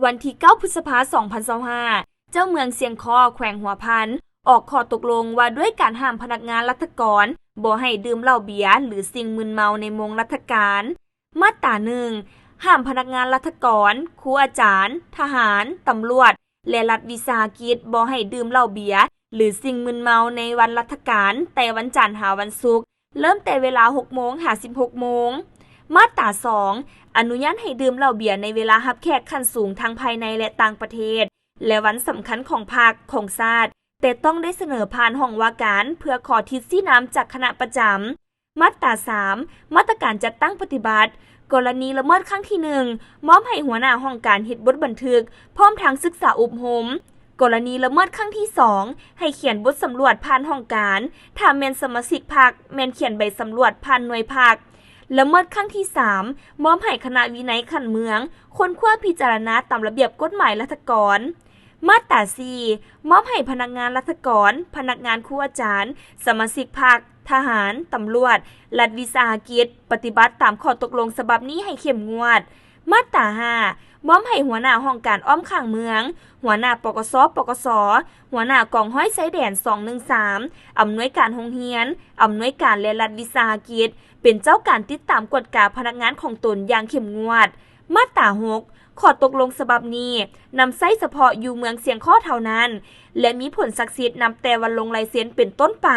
ວັນທີເກົ້າ ພຶດສະພາ ສອງພັນຊາວຫ້າ ເຈົ້າເມືອງຊຽງຄໍ້ ແຂວງຫົວພັນ ອອກຂໍ້ຕົກລົງວ່າດ້ວຍການຫ້າມພະນັກງານລັດຖະກອນບໍ່ໃຫ້ດື່ມເຫຼົ້າເບຍ ຫຼື ສິ່ງມຶນເມົາໃນໂມງລັດຖະການ. ມາດຕາໜຶ່ງ ຫ້າມພະນັກງານລັດຖະກອນ, ຄູອາຈານ, ທະຫານ, ຕຳຫຼວດ ແລະ ລັດວິສາຫະກິດບໍ່ໃຫ້ດື່ມເຫຼົ້າເບຍ ຫຼື ສິ່ງມຶນເມົາໃນວັນລັດຖະການ ແຕ່ວັນຈັນຫາວັນສຸກ ເລີ່ມແຕ່ເວລາຫົກໂມງຫາສິບຫົກໂມງ. ມາດຕາສອງ ອະນຸຍາດໃຫ້ດື່ມເຫຼົ້າເບຍໃນເວລາຮັບແຂກຂັ້ນສູງທັງພາຍໃນ ແລະ ຕ່າງປະເທດ ແລະ ວັນສຳຄັນຂອງພັກ, ຂອງຊາດ, ແຕ່ຕ້ອງໄດ້ສະເໜີຜ່ານຫ້ອງວ່າການເພື່ອຂໍທິດຊີ້ນຳຈາກຄະນະປະຈຳ. ມາດຕາສາມ ມາດຕະການຈັດຕັ້ງປະຕິບັດ. ກໍລະນີລະເມີດຄັ້ງທີໜຶ່ງ ມອບໃຫ້ຫົວໜ້າຫ້ອງການເຮັດບົດບັນທຶກ ພ້ອມທັງສຶກສາອົບຮົມ. ກໍລະນີລະເມີດຄັ້ງທີສອງ ໃຫ້ຂຽນບົດສຳຫຼວດຜ່ານຫ້ອງການ, ຖ້າແມ່ນສະມາຊິກພັກ ແມ່ນຂຽນໃບສຳຫຼວດຜ່ານໜ່ວຍພັກ. ລະເມີດຄັ້ງທີສາມ ມອບໃຫ້ຄະນະວິໄນຂັ້ນເມືອງຄົ້ນຄວ້າພິຈາລະນາຕາມລະບຽບກົດໝາຍລັດຖະກອນ. ມາດຕາສີ່ ມອບໃຫ້ພະນັກງານລັດຖະກອນ, ພະນັກງານຄູອາຈານ, ສະມາຊິກພັກ, ທະຫານ, ຕຳຫຼວດ, ລັດວິສາຫະກິດ ປະຕິບັດຕາມຂໍ້ຕົກລົງສະບັບນີ້ໃຫ້ເຂັ້ມງວດ. ມາດຕາຫ້າ ມອບໃຫ້ຫົວໜ້າຫ້ອງການອ້ອມຂ້າງເມືອງ, ຫົວໜ້າ ປກສ, ປກສ, ຫົວໜ້າກອງຮ້ອຍຊາຍແດນສອງໜຶ່ງສາມ, ອຳນວຍການໂຮງຮຽນ, ອຳນວຍການ ແລະ ລັດວິສາຫະກິດ ເປັນເຈົ້າການຕິດຕາມກວດກາພະນັກງານຂອງຕົນຢ່າງເຂັ້ມງວດ. ມາດຕາຫົກ ຂໍ້ຕົກລົງສະບັບນີ້ນຳໃຊ້ສະເພາະຢູ່ເມືອງຊຽງຄໍ້ເທົ່ານັ້ນ ແລະ ມີຜົນສັກສິດນັບແຕ່ວັນລົງລາຍເຊັນເປັນຕົ້ນໄປ.